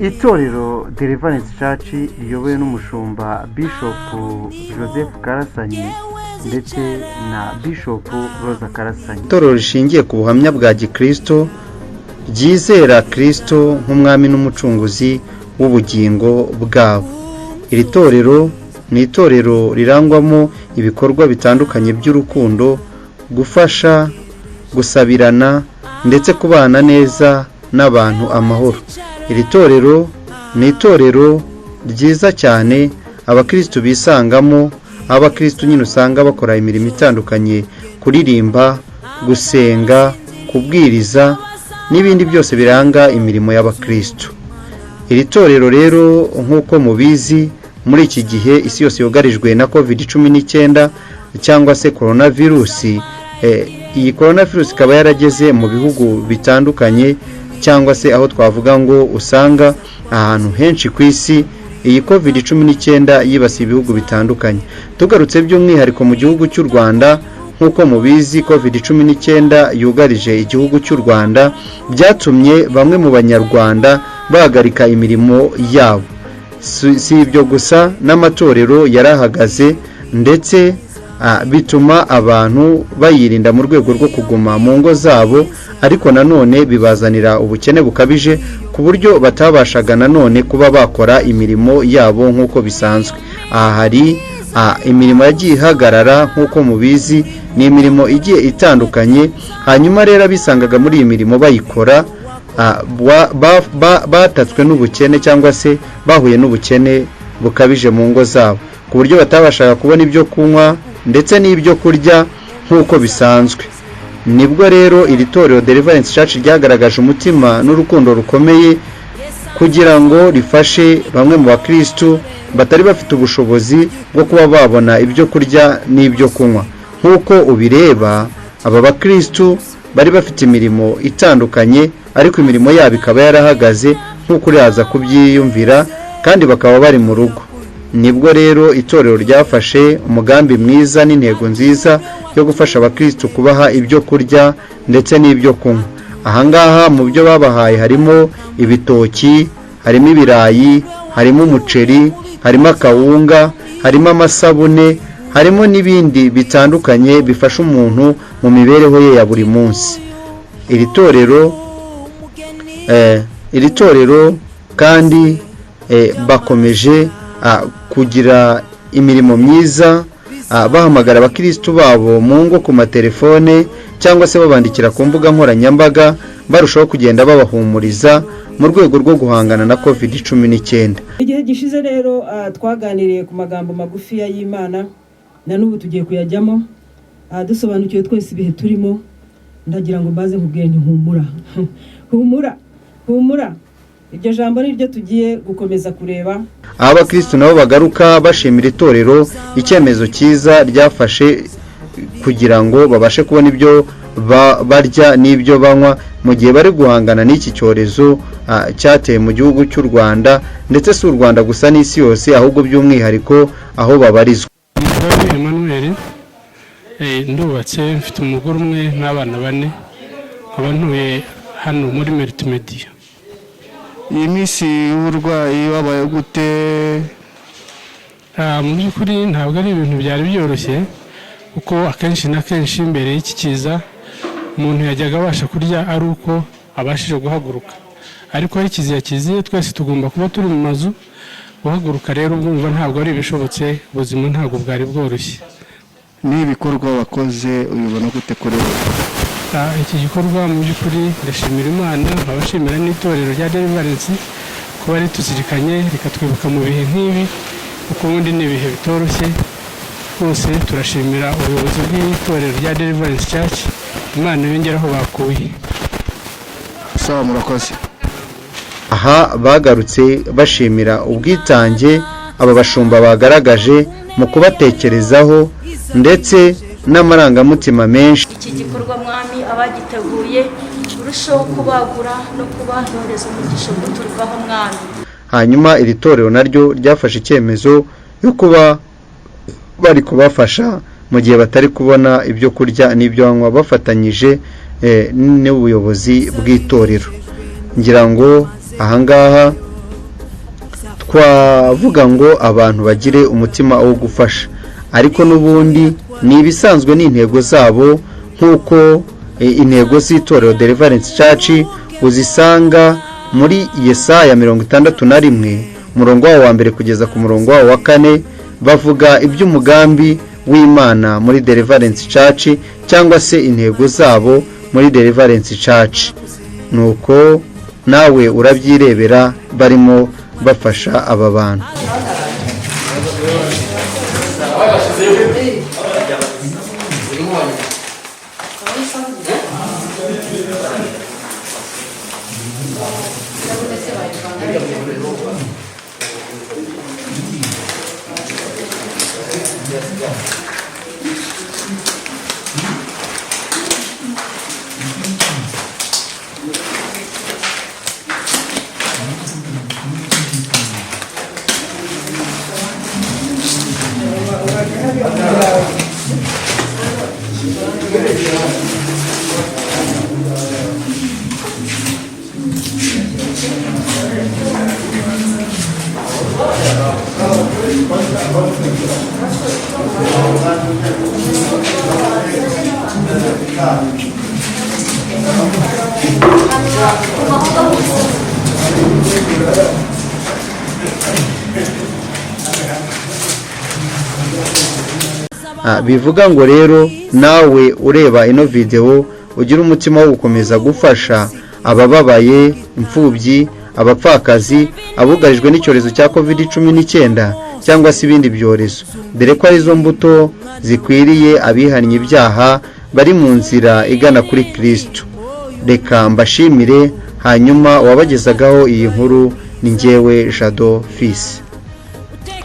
Itorero Deliverance Church riyobowe n'umushumba Bishop Joseph Karasanyi ndetse na Bishop Rosa Karasanyi. Itorero rishingiye ku buhamya bwa gikristo, ryizera Kristo nk'umwami n'umucunguzi w'ubugingo bwabo. Iri torero ni itorero rirangwamo ibikorwa bitandukanye by'urukundo, gufasha, gusabirana ndetse kubana neza n'abantu amahoro. Iri torero ni itorero ryiza cyane abakristu bisangamo, aho abakristu nyine usanga bakora imirimo itandukanye: kuririmba, gusenga, kubwiriza n'ibindi byose biranga imirimo y'abakristu. Iri torero rero, nk'uko mubizi, muri iki gihe isi yose yugarijwe na COVID-19 cyangwa se korona virusi. Iyi korona virusi ikaba yarageze mu bihugu bitandukanye, cyangwa se aho twavuga ngo usanga ahantu henshi ku isi iyi COVID-19 yibasiye ibihugu bitandukanye. Tugarutse by'umwihariko mu gihugu cy'u Rwanda, nk'uko mubizi, COVID-19 yugarije igihugu cy'u Rwanda, byatumye bamwe mu Banyarwanda bahagarika imirimo yabo. Si ibyo gusa, n'amatorero yarahagaze, ndetse bituma abantu bayirinda mu rwego rwo kuguma mu ngo zabo, ariko nanone bibazanira ubukene bukabije, ku buryo batabashaga nanone kuba bakora imirimo yabo nk'uko bisanzwe. Aha hari imirimo yagiye ihagarara, nk'uko mubizi, ni imirimo igiye itandukanye. Hanyuma rero abisangaga muri iyi mirimo bayikora batatswe n'ubukene, cyangwa se bahuye n'ubukene bukabije mu ngo zabo, ku buryo batabashaga kubona ibyo kunywa ndetse n'ibyo kurya nk'uko bisanzwe. Nibwo rero iri torero Deliverance Church ryagaragaje umutima n'urukundo rukomeye kugira ngo rifashe bamwe mu bakirisitu batari bafite ubushobozi bwo kuba babona ibyo kurya n'ibyo kunywa. Nk'uko ubireba, aba bakirisitu bari bafite imirimo itandukanye, ariko imirimo yabo ikaba yarahagaze, nk'uko uraza kubyiyumvira, kandi bakaba bari mu rugo. Nibwo rero itorero ryafashe umugambi mwiza n'intego nziza yo gufasha abakirisitu, kubaha ibyo kurya ndetse n'ibyo kunywa. Ahangaha mu byo babahaye harimo ibitoki, harimo ibirayi, harimo umuceri, harimo akawunga, harimo amasabune, harimo n'ibindi bitandukanye bifasha umuntu mu mibereho ye ya buri munsi. Iri torero kandi bakomeje kugira imirimo myiza, bahamagara abakirisitu babo mu ngo ku matelefone cyangwa se babandikira ku mbuga nkoranyambaga, barushaho kugenda babahumuriza mu rwego rwo guhangana na COVID-19. Igihe gishize rero twaganiriye ku magambo magufiya y'Imana, na n'ubu tugiye kuyajyamo. Dusobanukiwe twese ibihe turimo. Ndagira ngo mbaze nkubwire nti: "Humura, humura, humura." Iryo jambo ni ryo tugiye gukomeza kureba. Aho abakirisitu nabo bagaruka bashimira itorero icyemezo cyiza ryafashe kugira ngo babashe kubona ibyo barya n'ibyo banywa mu gihe bari guhangana n'iki cyorezo cyateye mu gihugu cy'u Rwanda, ndetse si u Rwanda gusa n'isi yose, ahubwo by'umwihariko aho babarizwa. Mugabe Emmanuel, ndubatse, mfite umugore umwe n'abana bane, nkaba ntuye hano muri Multimedia. Iyi minsi y'uburwayi wabaye gute? Mu by'ukuri ntabwo ari ibintu byari byoroshye, kuko akenshi na kenshi mbere y'iki kiza umuntu yajyaga abasha kurya ari uko abashije guhaguruka, ariko aho ikiza kiziye twese tugomba kuba turi mu mazu. Guhaguruka rero ubwumva ntabwo ari ibishobotse, ubuzima ntabwo bwari bworoshye. N'ibikorwa wakoze ubibona gute kuri wowe? Iki gikorwa mu by'ukuri ndashimira Imana, nkabashimira n'itorero rya Deliverance kuba rituzirikanye, rikatwibuka mu bihe nk'ibi, kuko ubundi ni ibihe bitoroshye rwose. Turashimira ubuyobozi bw'itorero rya Deliverance Church, Imana yongere aho bakuye. Sawa, murakoze. Aha bagarutse bashimira ubwitange aba bashumba bagaragaje mu kubatekerezaho, ndetse n'amarangamutima menshi. Iki gikorwa, Mwami, abagiteguye urusheho kubagura no kubahereza umugisha guturukaho, Mwami. Hanyuma iri torero naryo ryafashe icyemezo yo kuba bari kubafasha mu gihe batari kubona ibyo kurya n'ibyo banywa, bafatanyije n'ubuyobozi bw'itorero. Ngira ngo ahangaha Twavuga ngo abantu bagire umutima wo gufasha, ariko n'ubundi ni ibisanzwe, ni intego zabo, nk'uko intego z'itorero Deliverance Church uzisanga muri Yesaya 61, umurongo wawo wa mbere kugeza ku murongo wawo wa kane. Bavuga iby'umugambi w'Imana muri Deliverance Church, cyangwa se intego zabo muri Deliverance Church. Nuko nawe urabyirebera, barimo bafasha aba bantu. Bivuga ngo rero nawe ureba ino videwo, ugira umutima wo gukomeza gufasha abababaye, imfubyi, abapfakazi, abugarijwe n'icyorezo cya COVID-19 cyangwa se ibindi byorezo, dore ko arizo mbuto zikwiriye abihannye ibyaha bari mu nzira igana kuri Kirisitu. Reka mbashimire. Hanyuma uwabagezagaho iyi nkuru ni ngewe Jado Fisi.